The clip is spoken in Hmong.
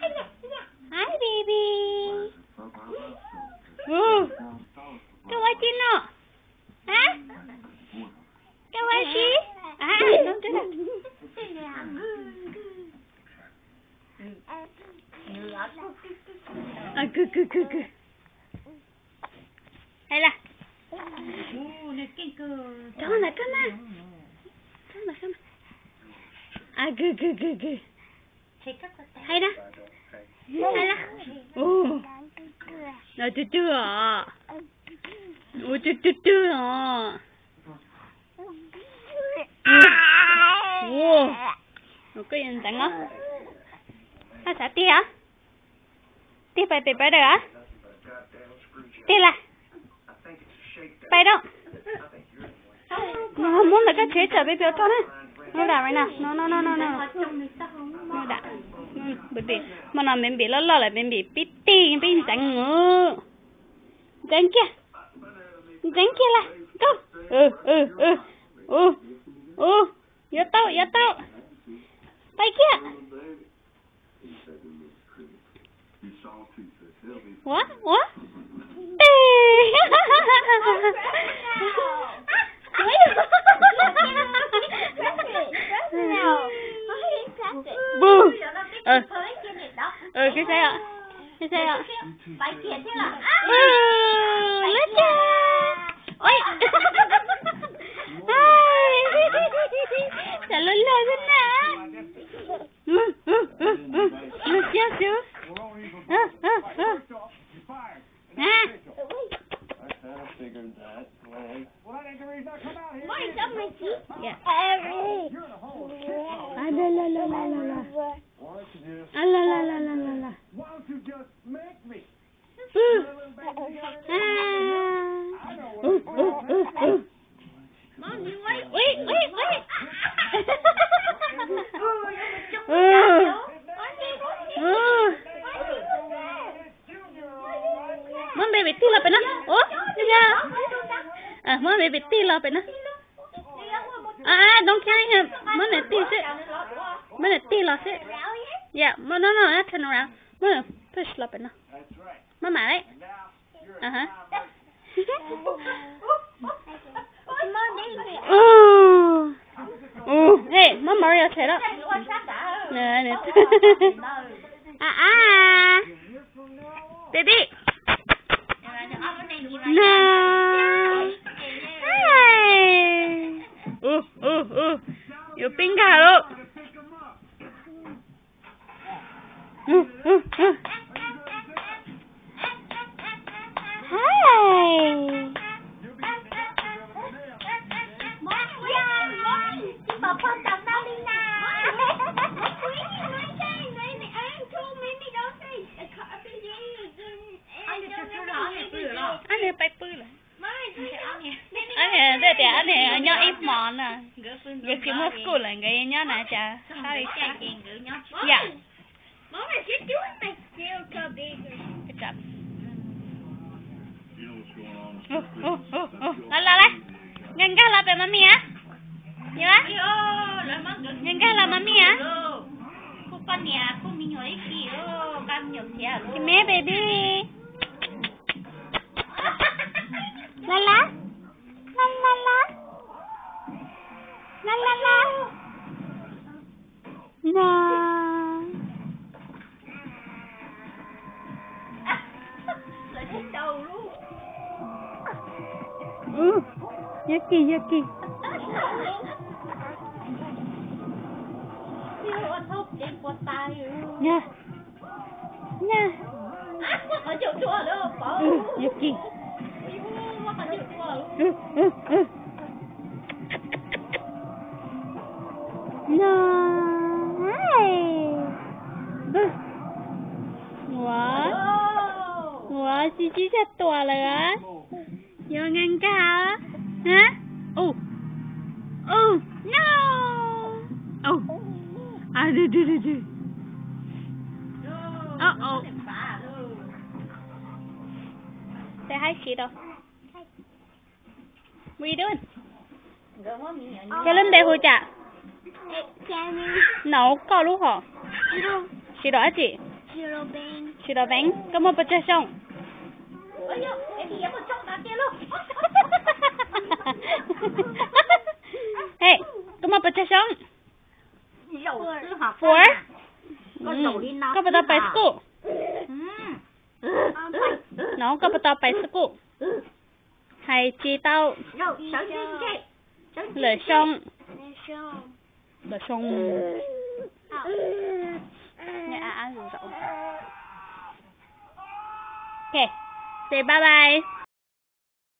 Hi, baby. Ua, koj ua dab tsi no? Hab, koj ua dab tsi? Kws kws kws kws. Hais lawm. Koj ntawm koj na. Koj ntawm koj na. Kws kws kws kws. Hais na. Hais lawm. Ua cwg cwg os. Ua cwg cwg cwg os. Ua, koj yuav ntxeev os. Koj xav tiag os? Tiag pais pem pab dawm os? Tiag las? Pais dawm. Muab ntawm koj tshem tsam peb pib rau na. No da right now. No no no no no. No da. Baby, hmo no baby loj loj lawm, baby pib tiag, pib ntxeev. Ntxeev kiag. Ntxeev kiag las. Go. Ua, yuav tau, yuav tau. Pais kiag. Ua, ua. Boo. Koj saib os, koj saib os. Lub caij. Tsam luag luag xwb na. Luag siab xwb. Muab baby tig los pem no. Ua, muab baby tig los pem no. Don't carry him, muab nws tig xwb. Muab nws tig los xwb. Yeah, no no, turn around. Muab nws push los pem no. Maj mam li. Hey, muab Mario tshem lawm. A a, baby. No. Yuav pib nkag lawm. Ab, nws pais pw lawm. Ab, nws twb tias ab nws nyob ib hmo na, nkawd tsis muaj school lawm, nkawd nyob na cas sab li sab. Yam. Los los las, nkag nkag los pem mami a. Nkag nkag los mami a. Kuv poj niam kuv me nyuam ib txhis, kuv me baby. Los los, los los los, los los los. No. Yog kis, yog kis. Nyab, nyab. Yog kis. No. Ua, ua tsis tsis tshaj tuam lawm. Yuav nkag nkag. Ua, ua, no. Ua, a, du du du du. Ua, ua. Say hi, Shido. What are you doing? Koj lub npe hu cas? Nov koj lub hom. Shido dab tsi? Tsis los peev. Koj muaj pes tsawg xyoo? Hej, koj muaj pes tsawg xyoo? Four. Koj puas tau pais school? No, koj puas tau pais school? Hais tsis tau. Lwm xyoo. Lwm xyoo. Ok, say bye bye.